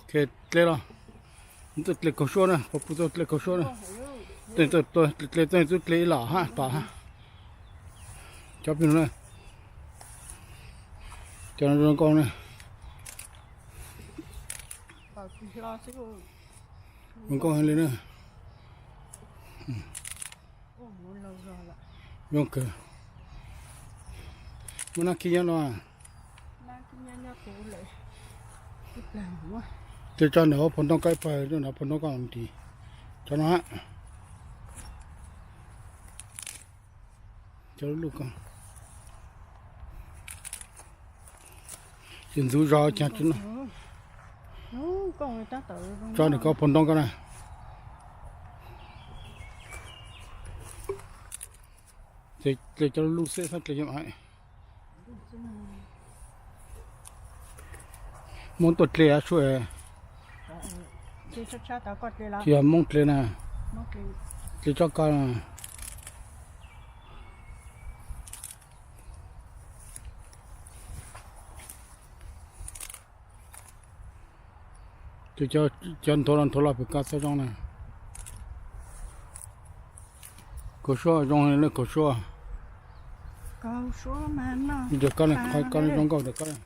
Dle los, tuaj dle kaug suab na, pab pub tuaj dle kaug suab na. Tuaj dle, tuaj dle ib los hab tom hab. Cov pib no na, cov no zoo nkauj na. Zoo nkauj heev li na. Zoo kawg. Muaj nab khib nyob no. Tej tso ntawm hauv paus ntoo ko ib pawg, ntawm hauv paus ntoo ko ntsis. Cov no hab. Cov luj ko. Ces ntxuv zog cas tsis no. Tso ntawm ko paus ntoo ko na. Ces dle cov luj xwb, xab dle cov Hmoob tuaj dle sua. Tsis yog Hmoob dle na, dle tsob ko na. Ces cov nthuav los nthuav los pem ko txhob zoo na. Kaug suab zoo li kaug suab. Ntawm ko na, qhov ko zoo nkauj ntawm ko na.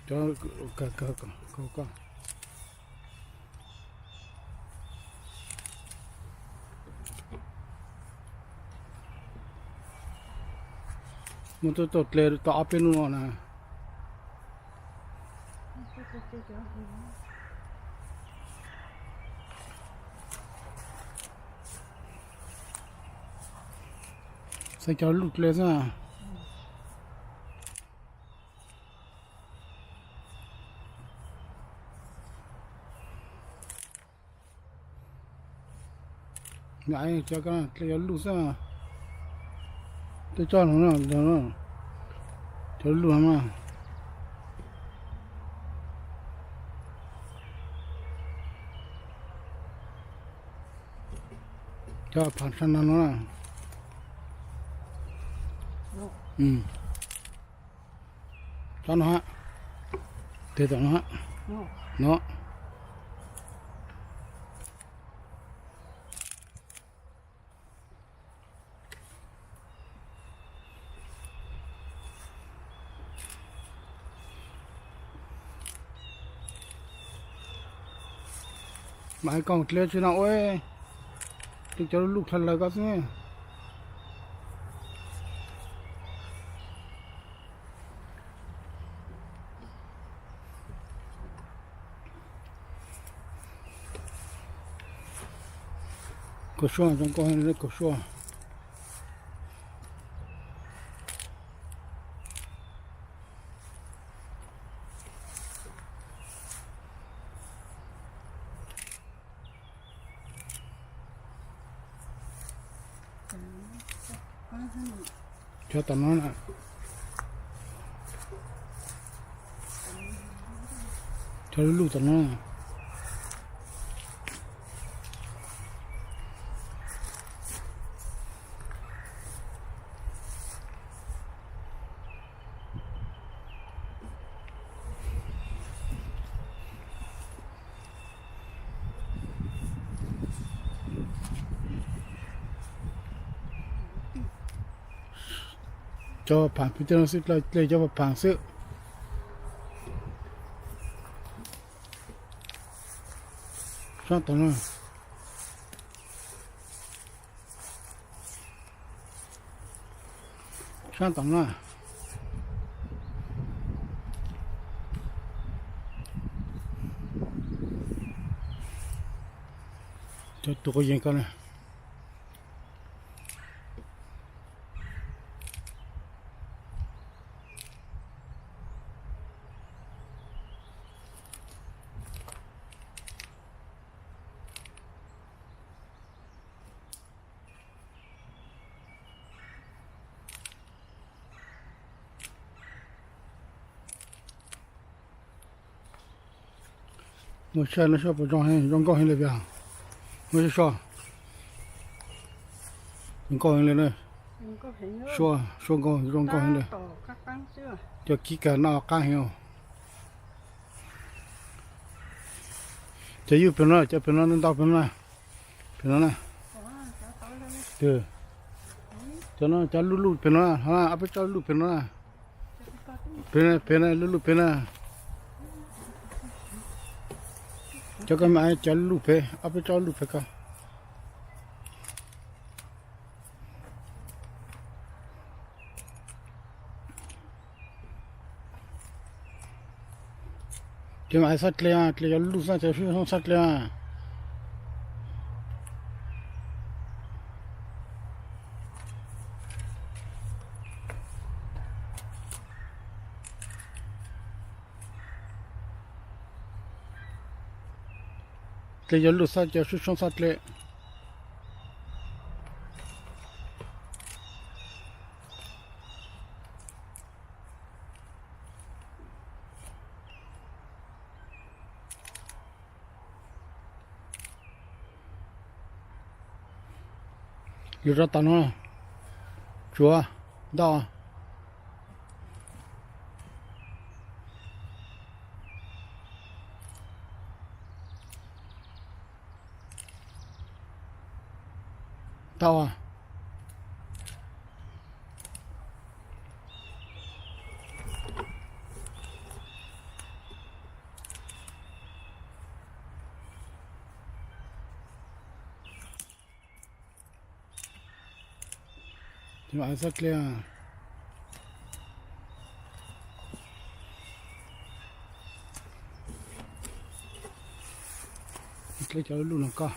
Cov, ko, ko, ko, ko. Muaj tuaj tuaj dle tau ob peb hnub no na. Xaiv cov luj dle xwb. Cov ko dle cov luj xwb. Tej tsob no, cov luj no mas. Cov pham tshaj no no na. Tsob no hab. Tes tom no hab. No. Mas hais koj dle tsis no ua, tus cov luj dle lawm koj xwb. Kaus suab zoo nkauj, kaus suab. Cov tom no na. Cov luj tom no. Cov pham pem tej no xwb, dle cov pham xwb. Sab tom no. Sab tom no. Cov tus quav yees ko na. Muaj tshaj no soj puas zoo, zoo nkauj heev li tiag. Muaj tshaj soj. Nkauj heev li na. Suab nkauj heev, zoo nkauj heev li. Cov kib kag noj qab heev. Cov ywj pem no, cov pem no ntau pem no na. Pem no na. Cov no cov luj luj pem no na, ob peb tsob luj pem no na. Pem, pem na, luj luj pem na. Cov koj me aiv cov luj pem, ob peb tsob luj pem ko. Cov me aiv xob dle, dle cov luj xwb, cov sub xoob xob dle. Dle cov luj xwb, cov sub xoob xob dle. Yuav rau tom no, tsuav ntau. Tau. Tsis mam xab dle. Dle cov luj no koj.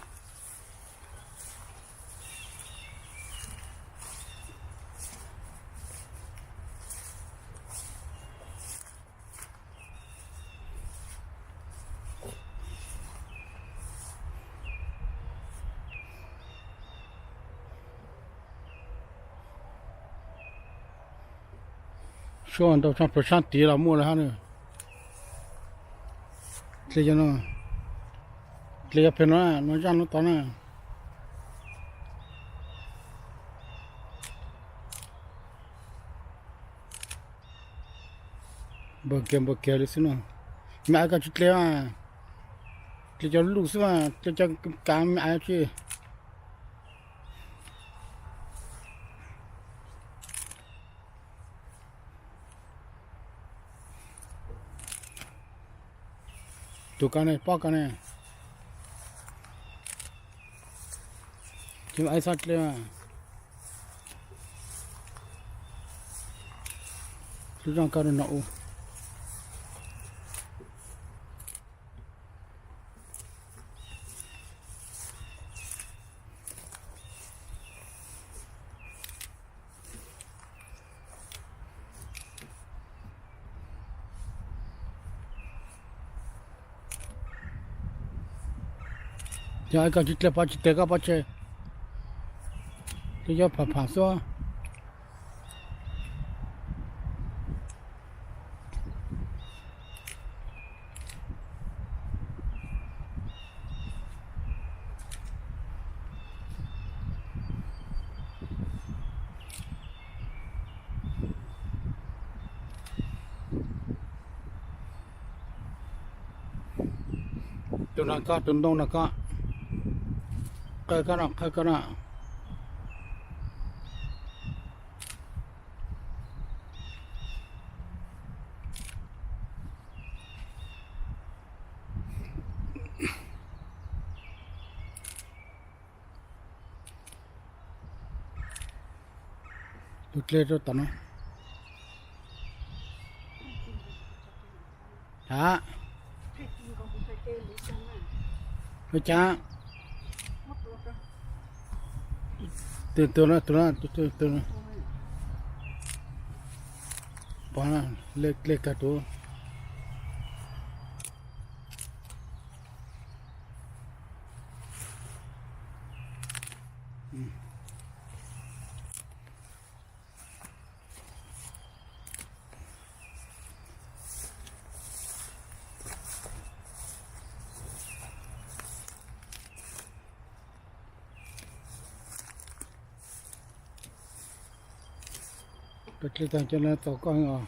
Suab ntau tshaj plaws sab tid los muaj lawm hab na. Dle cov no, dle cov pem no, no zaj no tod na. Npawg kiag npawg kiag li xwb no. Me aiv koj tsis dle, dle cov luj xwb mas, dle cov kav me aiv tsis. Tus ko ne, pob ko ne. Tsis me aiv xab dle. Lub zoj koj rau no ua. Yog koj tsis dle pov tseg tes koj pov tseg, twb yuav pham pham xwb. Tus no koj, tus ntoo no koj, qhaw koj no, qhaw koj no. Tus dle rau tom no. Ua cas? Tus, tus no, tus no, tus, tus, tus no. Pov, dle kag tus. Rau dlej tag cov no txaus koj os.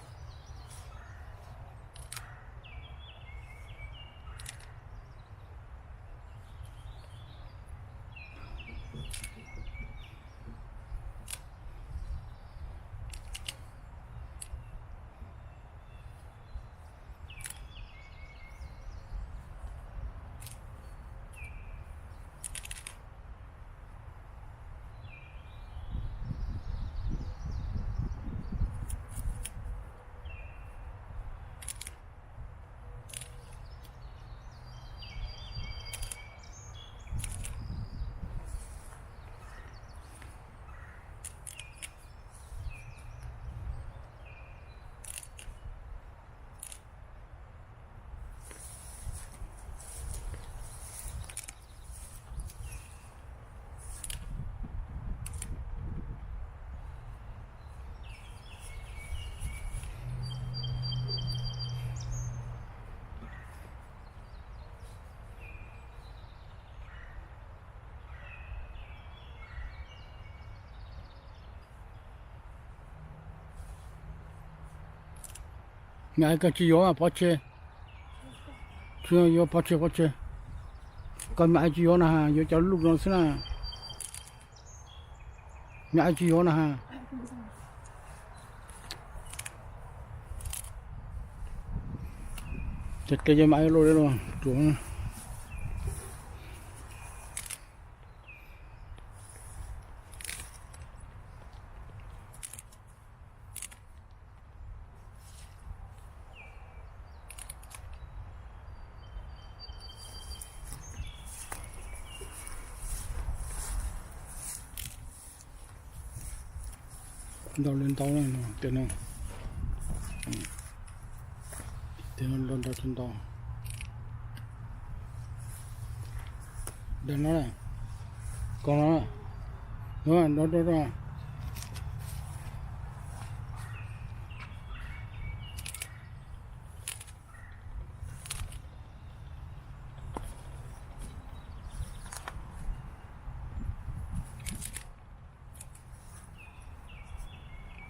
Me aiv, koj tsis yuav mas pov tseg. Tsis yuav, pov tseg, pov tseg. Koj me aiv tsis yuav na, yuav cov luj no xwb na. Me aiv tsis yuav na. Ces qe cov me aiv luj li los tsuav. Ntau li ntau no, tias no, tias no ntau ntau tsis ntau. Ntawm no, koom no, no, no, no.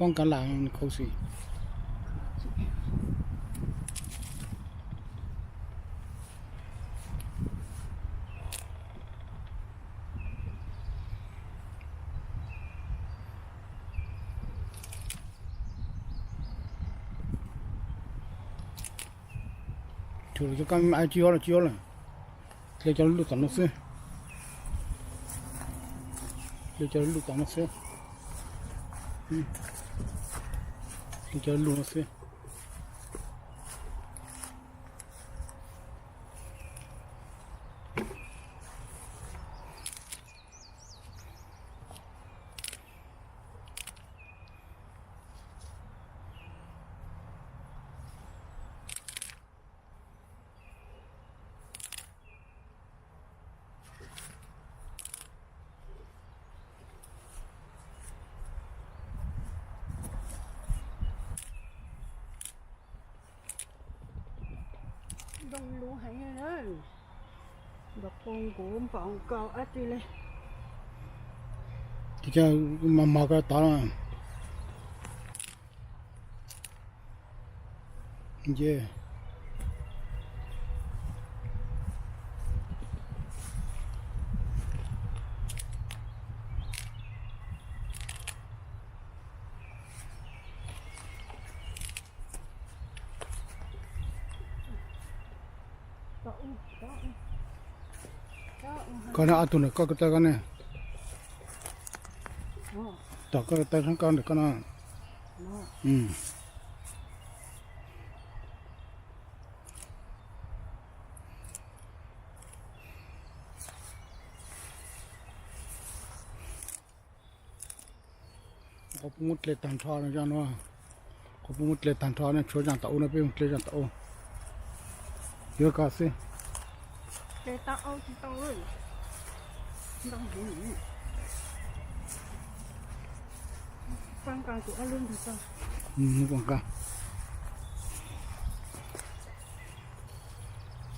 Poob kav lam khuv xim. Tsuas cov kab me aiv tsis yuav los tsis yuav lawm. Dlej cov luj tom no xwb. Dlej cov luj tom no xwb. Dlej cov luj no xwb. Zoo lub heev na. Nrog phooj kuv npaum nkaus dab tsi li. Ces mas mos ko tod na. Nce. Koj no ob tug na, koj ko taw koj ne. Tom koj ko taw koj ntawm koj no. Qhov puas muab dle tag nrho no, qhov puas muab dle tag nrho no, tshuav zaaj tom u no peb mus dle zaaj tom u. Yuav koj xwb.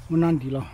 Muab nab ntim los.